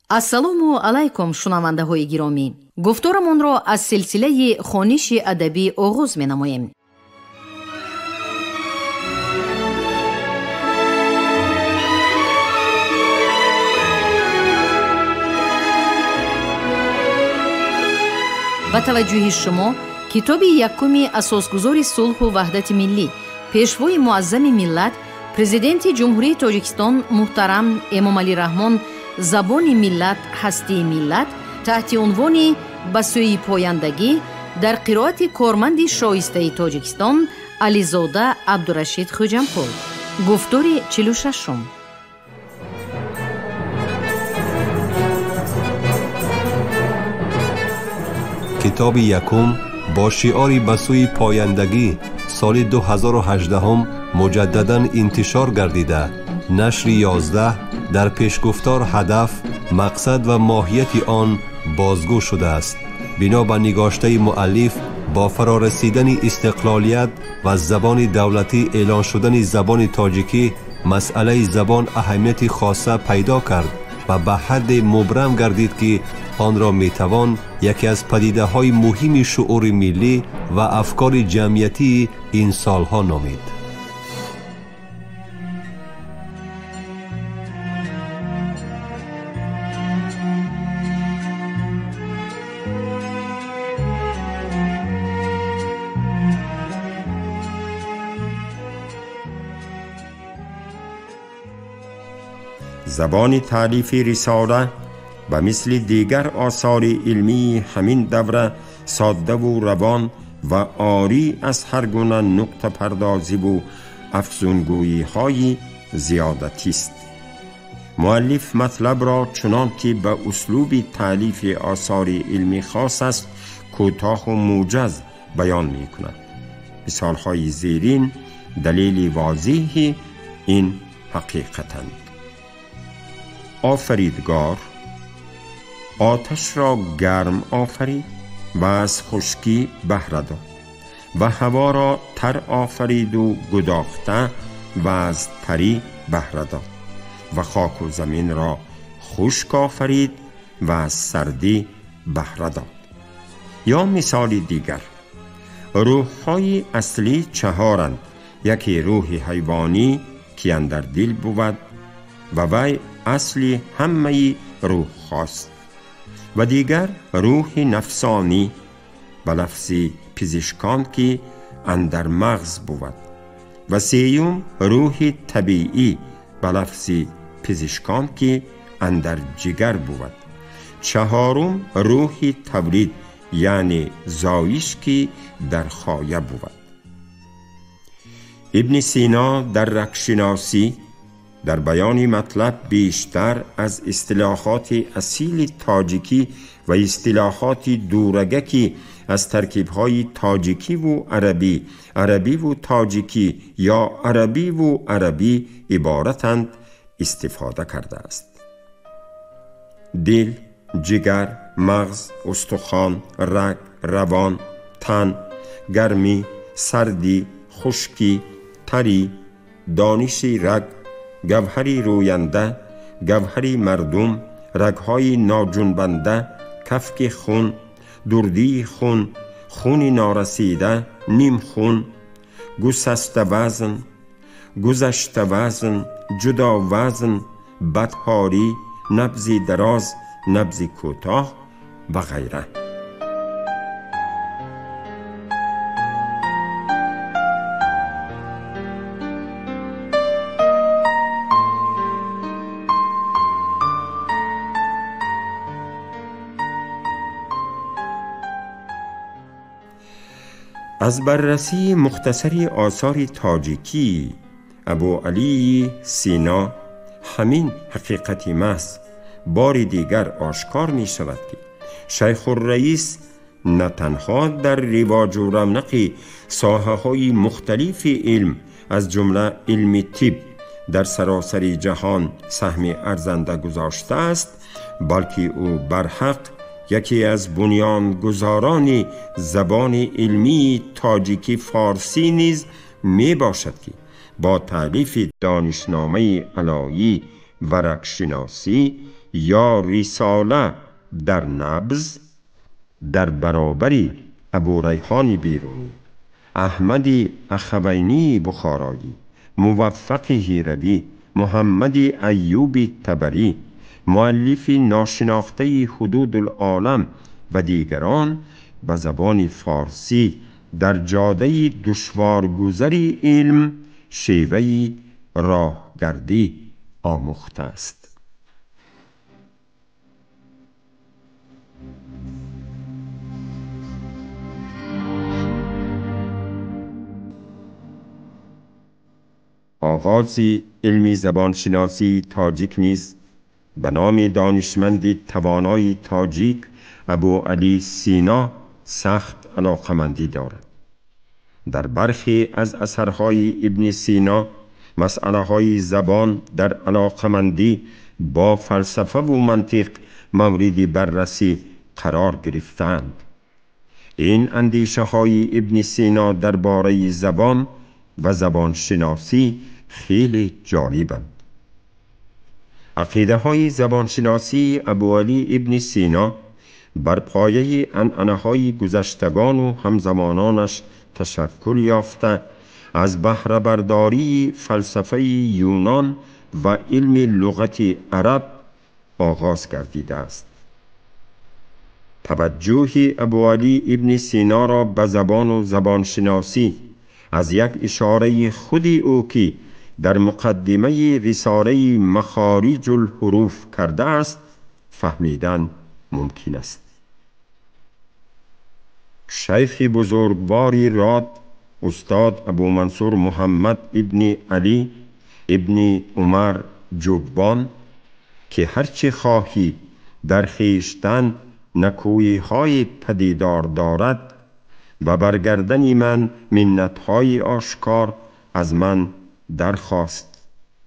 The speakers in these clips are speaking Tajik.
Ассалому алайкум, шунавандаҳои гиромӣ. Гуфторамонро аз силсилаи хониши адабӣ оғоз менамоем. Ба таваҷҷӯҳи шумо китоби якуми асосгузори сулҳу ваҳдати миллӣ, пешвои муаззами миллат, президенти Ҷумҳурии Тоҷикистон муҳтарам Эмомалӣ Раҳмон «Забони миллат, ҳастии миллат» таҳти унвони «Ба сӯи пояндагӣ» дар қироати корманди шоистаи Тоҷикистон Ализода Абдурашид Хӯҷамқул. Гуфтори 46-ум. Китоби якум бо шиори «Ба сӯи пояндагӣ» соли 2018 муҷаддадан интишор гардида, нашри 11 дар пешгуфтор ҳадаф, мақсад ва моҳияти он бозгӯ шудааст. Бино ба нигоштаи муаллиф, бо фарорасидани истиқлолият ва забони давлатӣ эълон шудани забони тоҷикӣ, масъалаи забон аҳамияти хоса пайдо кард ва ба ҳадде мубрам гардид, ки онро метавон яке аз падидаҳои муҳими шуури миллӣ ва афкори ҷамъиятии ин солҳо номид. Забони таълифи рисола ба мисли дигар осори илмии ҳамин давра соддаву равон ва орӣ аз ҳар гуна нуқтапардозиву афзунгӯиҳои зиёдатист. Муаллиф матлабро чунон ки ба услуби таълифи осори илмӣ хос аст, кӯтоҳу муҷаз баён мекунад. Мисолҳои зерин далели возеҳи ин ҳақиқатанд. Офаридгор оташро гарм офарид ва аз хушкӣ баҳра дод ва ҳаворо тар офариду гудохта ва аз тарӣ баҳра дод ва хоку заминро хушк офарид ва аз сардӣ баҳра дод. Ё мисоли дигар, рӯҳҳои аслӣ чаҳоранд. Яке рӯҳи ҳайвонӣ, ки андар дил бувад ва вай асли ҳамаи рӯҳҳост, ва дигар рӯҳи нафсонӣ ба лафзи пизишкон, ки андар мағз бувад, ва сеюм рӯҳи табиӣ ба лафзи пизишкон, ки андар ҷигар бувад. Чаҳорум рӯҳи тавлид, яъне зоиш, ки дар хоя бувад. Ибни Сино дар рагшиносӣ дар баёни матлаб бештар аз истилоҳоти асили тоҷикӣ ва истилоҳоти дурагакӣ аз таркибҳои тоҷикиву арабӣ, арабиву тоҷикӣ ё арабиву арабӣ иборатанд истифода кардааст. Дил, ҷигар, мағз, устухон, раг, равон, тан, гармӣ, сардӣ, хушкӣ, тарӣ, дониши раг, гавҳари рӯянда, гавҳари мардум, рагҳои ноҷунбанда, кафки хун, дурдии хун, хуни норасида, нимхун, гусаста вазн, гузашта вазн, ҷудо вазн, бадҳорӣ, набзи дароз, набзи кӯтоҳ ва ғайра. Аз баррасии мухтасари осори тоҷикӣ Абуалии Сино ҳамин ҳақиқати маҳз бори дигар ошкор мешавад, ки Шайхурраис на танҳо дар ривоҷу равнақи соҳаҳои мухталифи илм, аз ҷумла илми тиб, дар саросари ҷаҳон саҳми арзанда гузоштааст, балки ӯ барҳақ яке аз бунёнгузорони забони илмии тоҷикӣ форсӣ низ мебошад, ки бо таълифи донишномаи алоӣ ва рагшиносӣ یا رساله در نبض در برابر ابوریحان بیرونی، احمد اخوینی بخارایی، موفق هیروی، محمد ایوب طبری، مؤلف ناشناخته حدود العالم و دیگران به زبان فارسی در جاده دشوارگذر علم شیوه راهگردی آموخته است. آغاز علمی زبانشناسی تاجیک نیز به نام دانشمند توانای تاجیک ابو علی سینا سخت علاقمندی دارد. در برخی از اثرهای ابن سینا مسئله های زبان در علاقمندی با فلسفه و منطق مورد بررسی قرار گرفتند. این اندیشه های ابن سینا درباره زبان و زبانشناسی خیلی جالبند. عقیده های زبانشناسی ابوعلی ابن سینا بر پایه عنعنه های گذشتگان و همزمانانش تشکل یافته، از بهره برداری فلسفه یونان و علم لغت عرب آغاز گردیده است. توجه ابوعلی ابن سینا را به زبان و زبانشناسی از یک اشاره خودی او که در مقدمه رساله مخارج الحروف کرده است فهمیدن ممکن است. شیخ بزرگواری راد استاد ابو منصور محمد ابن علی ابن عمر جبان که هرچه خواهی در خویشتن نکویی های پدیدار دارد و برگردن من منتهای آشکار از من درخواست،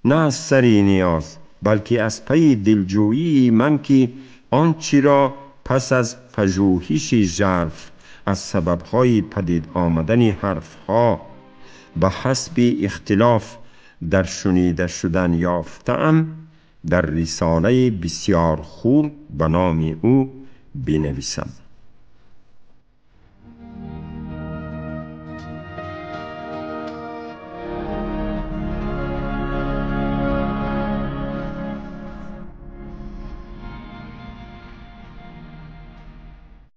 نه از سر نیاز بلکه از پی دلجویی من که آنچه را پس از پژوهش ژرف از سببهای پدید آمدن حرفها به حسب اختلاف در شنیده شدن یافته‌ام در رساله بسیار خوب به نام او بنویسم.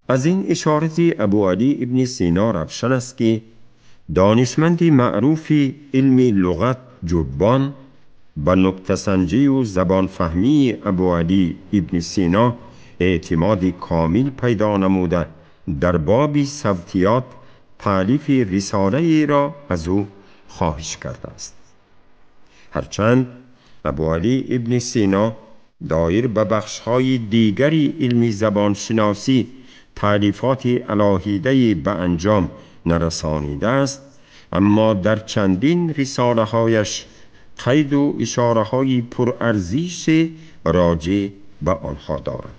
از این اشارت ابوعلی ابن سینا روشن است که دانشمند معروف علم لغت جبان به نکته‌سنجی و زبانفهمی ابوعلی ابن سینا اعتماد کامل پیدا نموده در باب صوتیات تألیف رساله را از او خواهش کرده است. هرچند ابوعلی ابن سینا دایر به بخش‌های دیگری علم زبانشناسی تألیفات علاهیده به انجام نرسانیده است، اما در چندین رساله هایش قید و اشاره های پرارزش راجع به آنها دارد.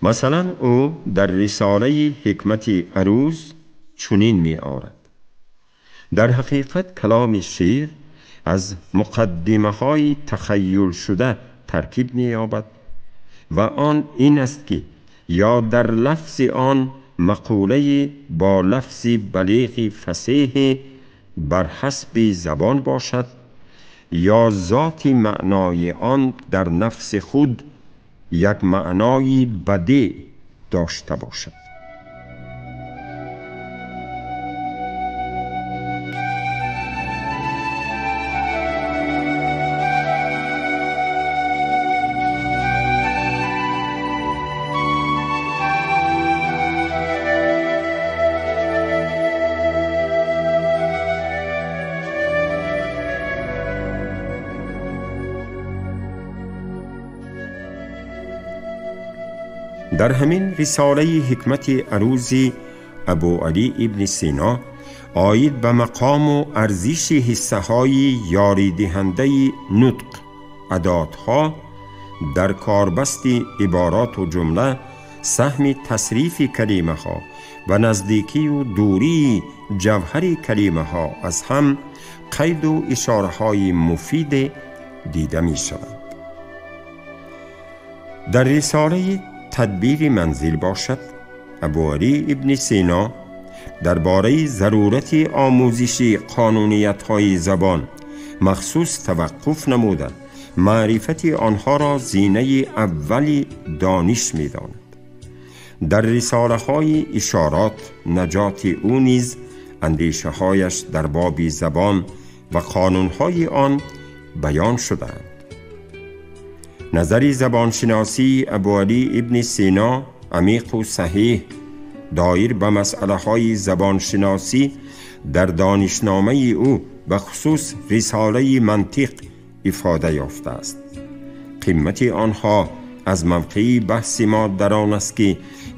مثلا او در رساله حکمت عروض چنین می آورد: در حقیقت کلام شعر از مقدمه های تخیل شده ترکیب می یابد و آن این است که یا در لفظ آن مقوله با لفظ بلیغ فصیح بر حسب زبان باشد یا ذات معنای آن در نفس خود یک معنای بدیع داشته باشد. در همین رساله حکمت عروض ابوعلی ابن سینا عاید به مقام و ارزش حصه های یاری دهنده نطق اداتها در کاربست عبارات و جمله، سهم تصریف کلمه ها و نزدیکی و دوری جوهر کلمه ها از هم قید و اشاره های مفید دیده می شود. Дар рисолаи тадбири манзил бошад, Абуалӣ ибни Сино дар бораи зарурати омӯзиши қонуниятҳои забон махсус таваққуф намуда, маърифати онҳоро зинаи аввали дониш медонад. Дар рисолаҳои ишорот наҷоти ӯ низ андешаҳояш дар боби забон ва қонунҳои он баён шудаанд. Назари забоншиносии Абуалӣ ибни Сино амиқу саҳиҳ доир ба масъалаҳои забоншиносӣ дар донишномаи ӯ ба хусус рисолаи мантиқ ифода ёфтааст. Қимати онҳо аз мавқеи баҳси мо дар он аст, ки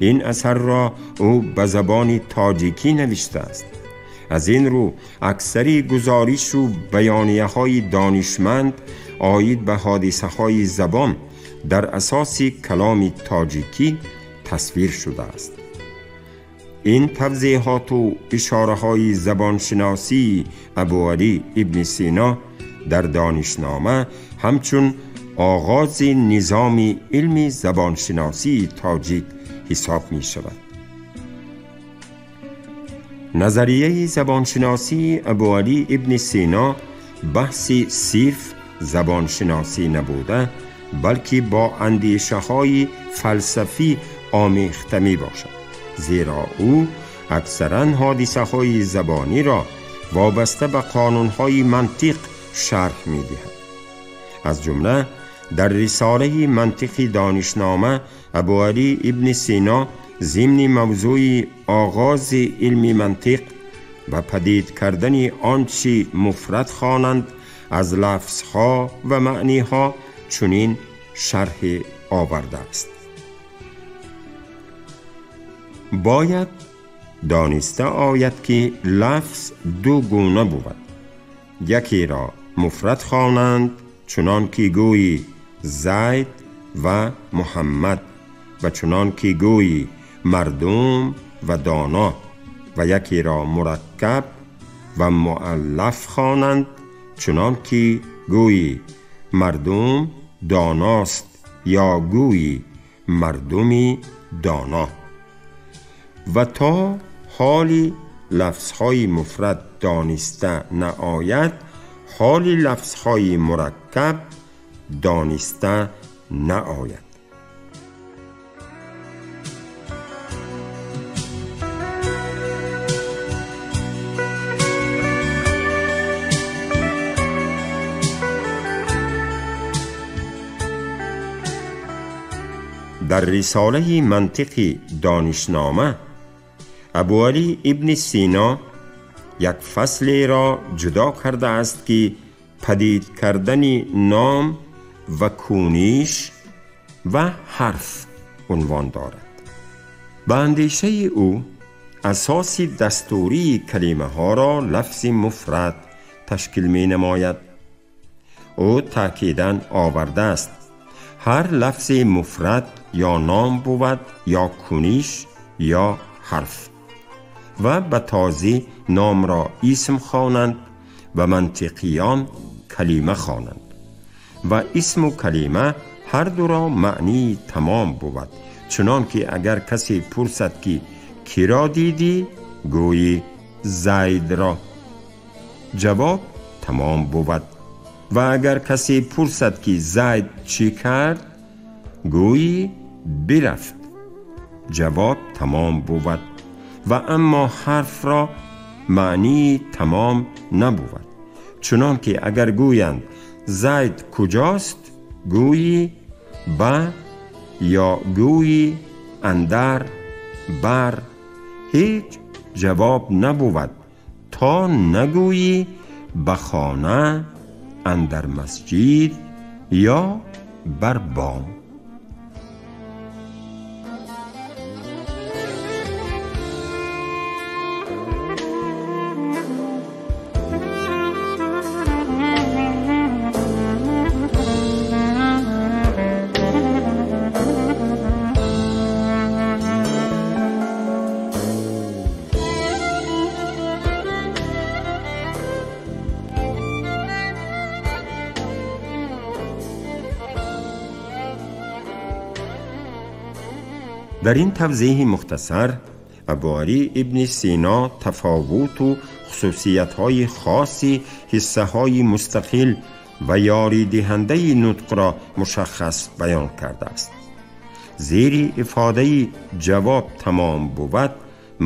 ин асарро ӯ ба забони тоҷикӣ навиштааст. Аз ин рӯ аксари гузоришу баёнияҳои донишманд оид ба ҳодисаҳои забон дар асоси каломи тоҷикӣ тасвир шудааст. Ин тавзеҳоту ишораҳои забоншиносии Абуалӣ ибни Сино дар донишнома ҳамчун оғози низоми илми забоншиносии тоҷик ҳисоб мешавад. Назарияи забоншиносии Абуалӣ ибни Сино баҳси сирф забоншиносӣ набуда, балки бо андешаҳои фалсафӣ омехта мебошад, зеро ӯ аксаран ҳодисаҳои забониро вобаста ба қонунҳои мантиқ шарҳ медиҳад. Аз ҷумла дар рисолаи мантиқи донишнома Абуалӣ ибни Сино зимни мавзӯи оғози илми мантиқ ва падид кардани он чӣ муфрад хонанд аз лафзҳо ва маъниҳо чунин шарҳе овардааст. Бояд дониста ояд, ки лафз ду гуна бувад. Якеро муфрад хонанд, чунон ки гӯйи Зайд ва Муҳаммад ва чунон ки гӯйи мардум ва доно, ва якеро мураккаб ва муаллаф хонанд, чунон ки гӯйи мардум доност ё гӯйи мардуми доно. Ва то ҳоли лафзҳои муфрад дониста наояд, ҳоли лафзҳои мураккаб дониста наояд. Дар рисолаи мантиқи донишнома Абуалӣ ибни Сино як фаслеро ҷудо кардааст, ки падид кардани ном ва куниш ва ҳарф унвон дорад. Ба андешаи ӯ асоси дастурии калимаҳоро лафзи муфрад ташкил менамояд. Ӯ таъкидан овардааст: ҳар лафзи муфрад ё ном бувад, ё куниш, ё ҳарф, ва ба тозӣ номро исм хонанд ва мантиқиён калима хонанд, ва исму калима ҳар дуро маънии тамом бувад, чунон ки агар касе пурсад, ки киро дидӣ, гӯйи Зайдро, ҷавоб тамом бувад. Ва агар касе пурсад, ки Зайд чӣ кард, гӯйи бирафт, ҷавоб тамом бувад. Ва аммо ҳарфро маънии тамом набувад, чунон ки агар гӯянд Зайд куҷост, гӯйи ба ё гӯйи андар бар, ҳеҷ ҷавоб набувад, то нагӯйи ба хона, андар масҷид ё бар бом. Дар ин тавзеҳи мухтасар Абӯалӣ ибни Сино тафовуту хусусиятҳои хоси ҳиссаҳои мустақил ва ёридиҳандаи нутқро мушаххас баён кардааст. Зери ифодаи ҷавоб тамом бувад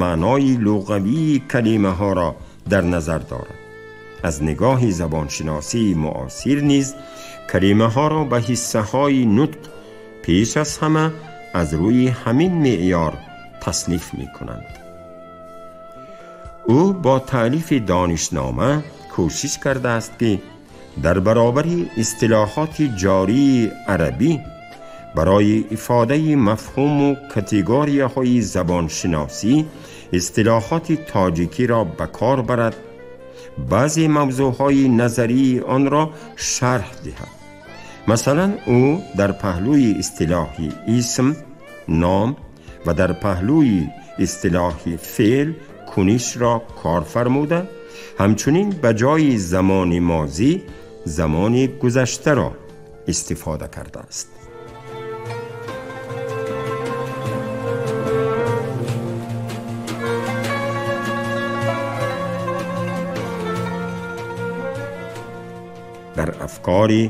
маънои луғавии калимаҳоро дар назар дорад. Аз нигоҳи забоншиносии муосир низ калимаҳоро ба ҳиссаҳои нутқ пеш аз ҳама аз рӯи ҳамин меъёр тасниф мекунанд. Ӯ бо таълифи донишнома кӯшиш кардааст ки дар баробари истилоҳоти ҷории арабӣ барои ифодаи мафҳуму категорияҳои забоншиносӣ истилоҳоти тоҷикиро ба кор барад, баъзе мавзӯъҳои назарии онро шарҳ диҳад. Масалан, ӯ дар паҳлӯи истилоҳи исм, ном ва дар паҳлӯи истилоҳи феъл кунишро кор фармуда, ҳамчунин ба ҷои замони мозӣ замони гузаштаро истифода кардааст. Дар афкори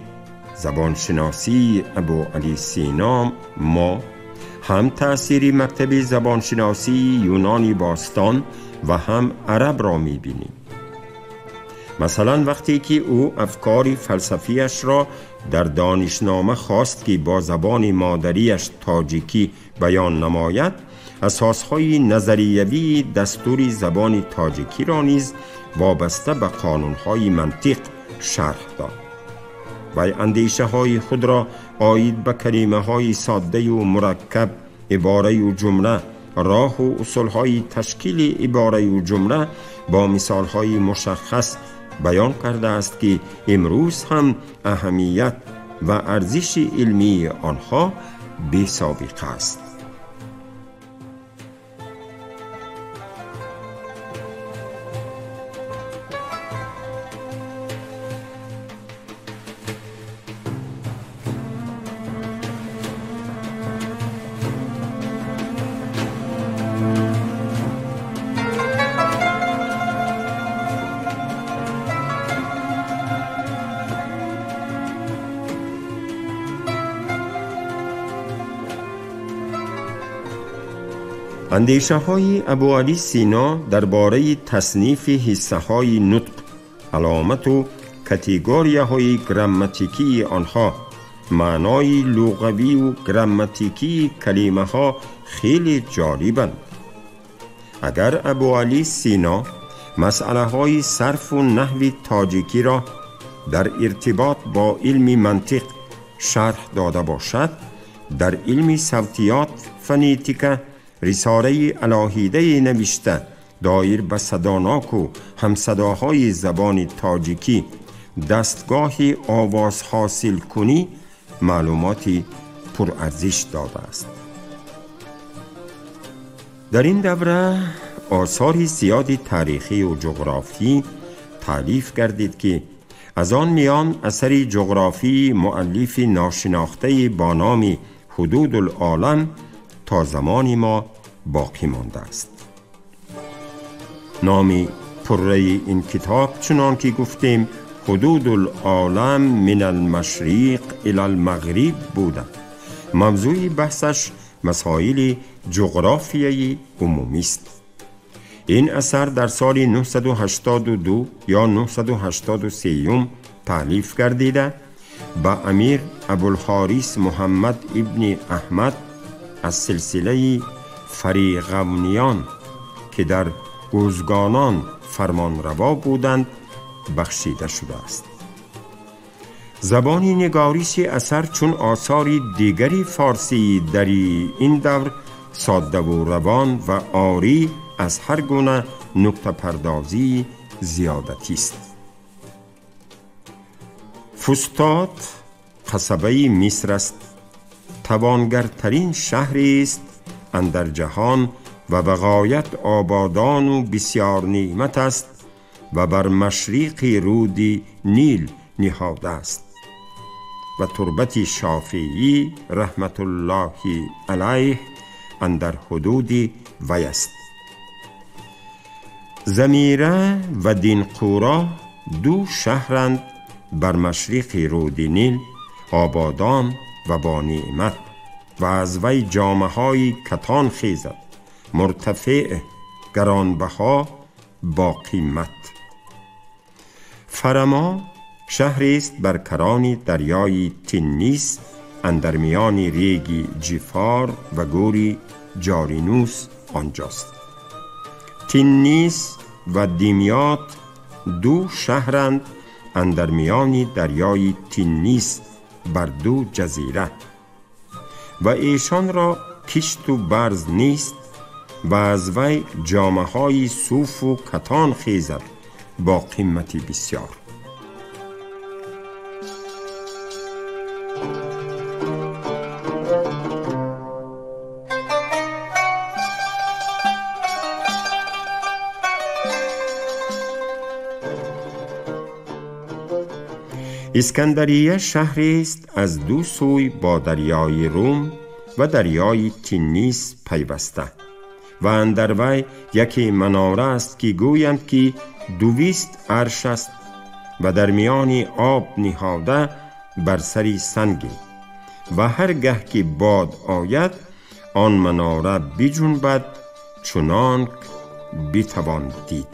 забоншиносии Абӯалӣ Сино мо ҳам таъсири мактаби забоншиносии юнони бостон ва ҳам арабро мебинем. Масалан, вақте ки ӯ афкори фалсафиашро дар донишнома хост ки бо забони модариаш тоҷикӣ баён намояд, асосҳои назариявии дастури забони тоҷикиро низ вобаста ба қонунҳои мантиқ шарҳ дод. Вай андешаҳои худро оид ба калимаҳои соддаю мураккаб, ибораю ҷумла, роҳу усулҳои ташкили ибораю ҷумла бо мисолҳои мушаххас баён кардааст ки имрӯз ҳам аҳамият ва арзиши илмии онҳо бесобиқа аст. Андешаҳои Абӯалӣ Сино дар бораи таснифи ҳиссаҳои нутқ, аломату категорияҳои грамматикии онҳо, маънои луғавию грамматикии калимаҳо хеле ҷолибанд. Агар Абӯалӣ Сино масъалаҳои сарфу наҳви тоҷикиро дар иртибот бо илми мантиқ шарҳ дода бошад, дар илми савтиёт фонетика рисолаи алоҳидае навишта доир ба садоноку ҳамсадоҳои забони тоҷикӣ, дастгоҳи овозҳосилкунӣ маълумоти пурарзиш додааст. Дар ин давра осори зиёди таърихию ҷуғрофӣ таълиф гардид ки аз он миён асари ҷуғрофии муаллифи ношинохтаи бо номи Ҳудудулолам то замони мо боқӣ мондааст. Номи пурраи ин китоб чунон ки гуфтем Ҳудудулолам мин алмашриқ ила алмағриб буда. Мавзӯи баҳсаш масоили ҷуғрофияи умумист. Ин асар дар соли 982 ё 983 таълиф гардида ба амир Абулҳорис Муҳаммад ибни Аҳмад аз силсилаи фариғавниён ки дар гӯзгонон фармонраво буданд бахшида шудааст. Забони нигориши асар чун осори дигари форсии дари ин давр соддаву равон ва орӣ аз ҳар гуна нуктапардозии зиёдатист. Фустот қасабаи Миср аст, тавонгартарин шаҳрест андар ҷаҳон ва ба ғоят ободону бисёр неъмат аст ва бар машриқи руди Нил ниҳодааст ва турбати Шофеӣ раҳматуллоҳи алайҳ андар ҳудуди вай аст. Замира ва Динқуро ду шаҳранд бар машриқи руди Нил, ободон ва бо неъмат, ва аз вай ҷомаҳои катон хезад, муртафеъ, гаронбаҳо, бо қимат. Фарамо шаҳрест бар карони дарёи Тиннис, андар миёни реги Ҷифор ва гӯри Ҷоринус онҷост. Тиннис ва Димёт ду шаҳранд андар миёни дарёи Тиннис бар ду ҷазира, ва эшонро кишту барз нест ва аз вай ҷомаҳои суфу катон хезад бо қимати бисёр. Искандария шаҳрест аз ду сӯй бо дарёи Рум ва дарёи Тиннис пайваста, ва андар вай яке манора аст ки гӯянд ки 200 арш аст ва дар миёни об ниҳода бар сари сангӣ, ва ҳар гаҳ ки бод ояд он манора биҷунбад, чунонк битавон дид.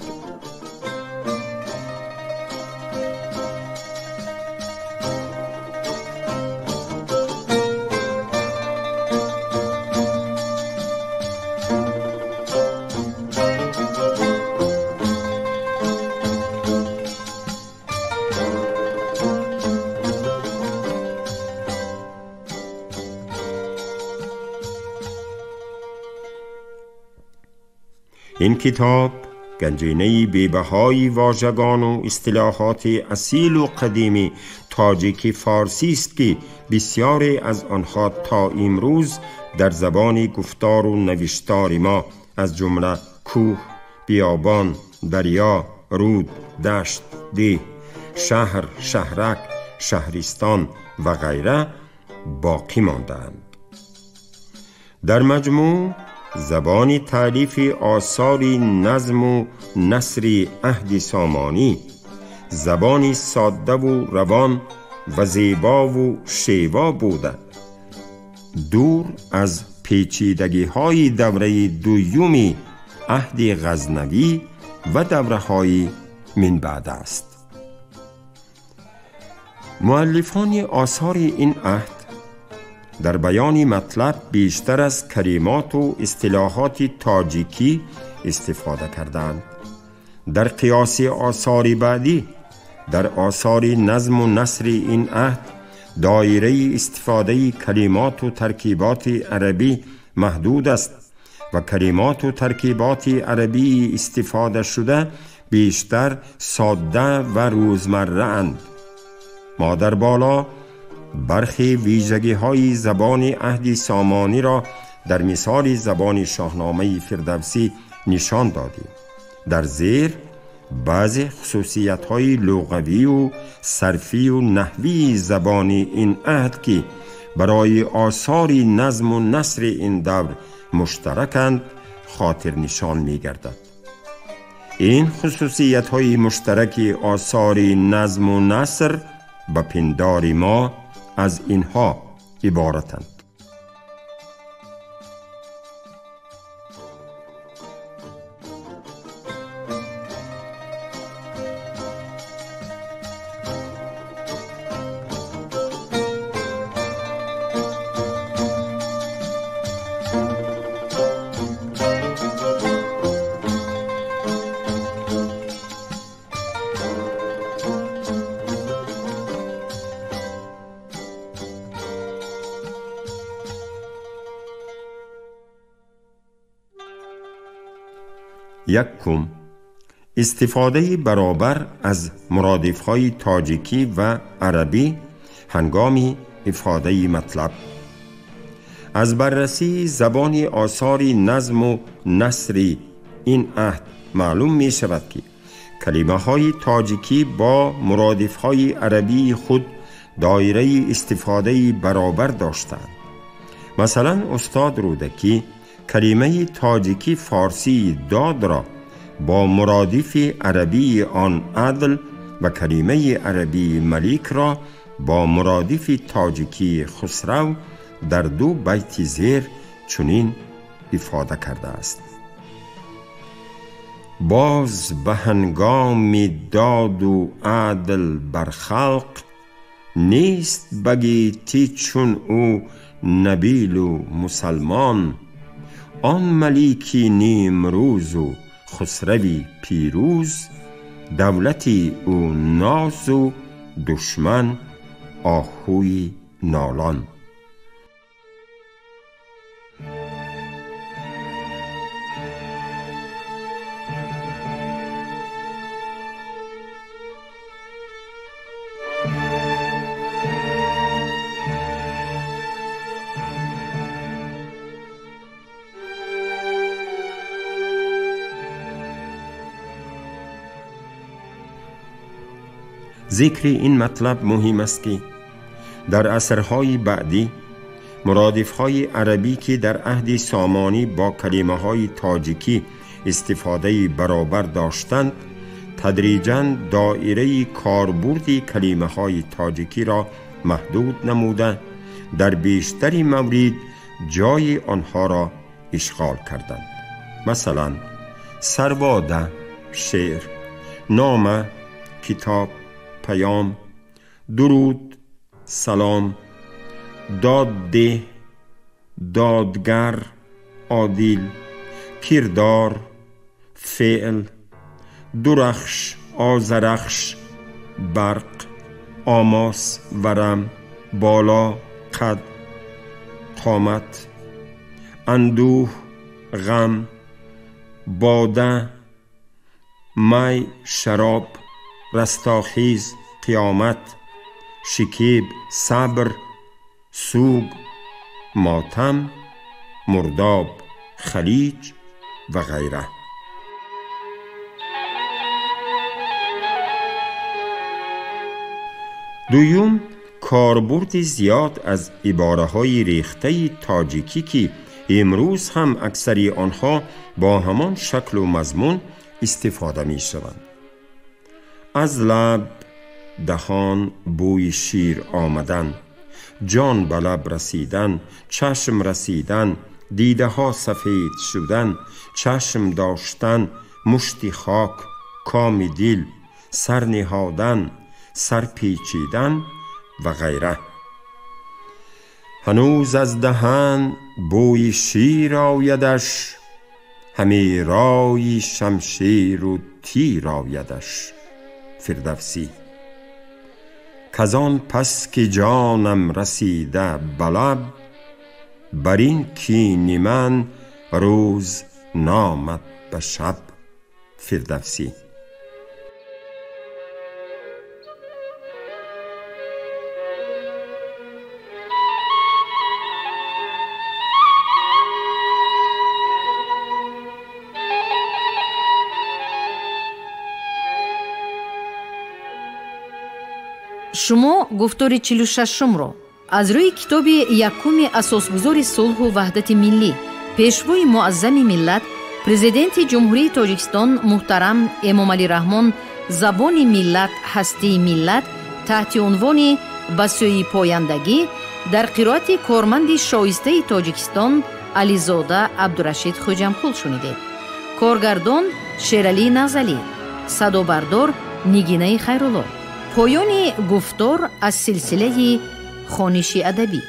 این کتاب گنجینه بی‌بهای واژگان و اصطلاحات اصیل و قدیمی تاجیکی فارسی است که بسیاری از آنها تا امروز در زبان گفتار و نوشتار ما از جمله کوه، بیابان، دریا، رود، دشت، ده، شهر، شهرک، شهرستان و غیره باقی مانده‌اند. در مجموع زبان تألیف آثار نظم و نثر عهد سامانی زبانی ساده و روان و زیبا و شیوا بوده، دور از پیچیدگی‌های دوره دوم عهد غزنوی و دوره‌های من بعد است. مؤلفان آثار این عهد در بیان مطلب بیشتر از کلمات و اصطلاحات تاجیکی استفاده کردند. در قیاس آثار بعدی، در آثار نظم و نثر این عهد دایره استفاده کلمات و ترکیبات عربی محدود است و کلمات و ترکیبات عربی استفاده شده بیشتر ساده و روزمره اند. ما در بالا برخی ویژگی‌های زبان عهد سامانی را در مثال زبان شاهنامه فردوسی نشان دادیم. در زیر بعضی خصوصیت‌های لغوی و صرفی و نحوی زبان این عهد که برای آثار نظم و نثر این دور مشترکند خاطر نشان می‌گردد. این خصوصیت‌های مشترک آثار نظم و نثر به پندار ما از اینها عبارتند. یکم، استفاده برابر از مرادف‌های تاجیکی و عربی هنگام افاده مطلب. از بررسی زبان آثار نظم و نثر این عهد معلوم می شود که کلمه‌های تاجیکی با مرادف‌های عربی خود دایره استفاده برابر داشتند. مثلا استاد رودکی калимаи тоҷикӣ форсии дод ро бо муродифи арабии он адл ва калимаи арабии малик ро бо муродифи тоҷикии хусрав дар ду байти зер чунин ифода кардааст: боз ба ҳангоми доду адл бар халқ нест ба гетӣ чун ӯ набилу мусалмон. Он малики нимрӯзу хусрави пирӯз, давлати ӯ нозу душман оҳуи нолон. ذکر این مطلب مهم است که در عصرهای بعدی مرادف‌های عربی که در عهد سامانی با کلمه‌های تاجیکی استفاده برابر داشتند، تدریجاً دایره کاربرد کلمه‌های تاجیکی را محدود نموده در بیشتر مورد جای آنها را اشغال کردند. مثلا سرواده، شعر، نامه، کتاب، پیام، درود، سلام، دادده، دادگر، عادل، کردار، فعل، درخش، آذرخش، برق، آماس، ورم، بالا، قد، قامت، اندوه، غم، باده، می، شراب، رستاخیز، قیامت، شکیب، صبر، سوگ، ماتم، مرداب، خلیج و غیره. دوم، کاربرد زیاد از عباره‌های ریخته تاجیکی که امروز هم اکثری آنها با همان شکل و مضمون استفاده می شوند. از لب دهان بوی شیر آمدن، جان به لب رسیدن، چشم رسیدن، دیده ها سفید شدن، چشم داشتن، مشتی خاک، کام دل، سر نهادن، سر پیچیدن و غیره. هنوز از دهن بوی شیر آیدش، همی رای شمشیر و تیر آیدش. فردوسی. کزان پس که جانم رسیده به لب، بر این کین من روز نامد به شب. فردوسی. Шумо гуфтори 46-умро аз рӯи китоби якуми асосгузори сулҳу ваҳдати миллӣ, пешвои муаззами миллат, президенти Ҷумҳурии Тоҷикистон муҳтарам Эмомалӣ Раҳмон «Забони миллат, ҳастии миллат» таҳти унвони «Ба сӯи пояндагӣ» дар қироати корманди шоистаи Тоҷикистон Ализода Абдурашид Хуҷамқул шунидед. Коргардон Шералӣ Назалӣ, садобардор Нигинаи Хайрулло. Поёни гуфтор аз силсилаи хониши адабӣ.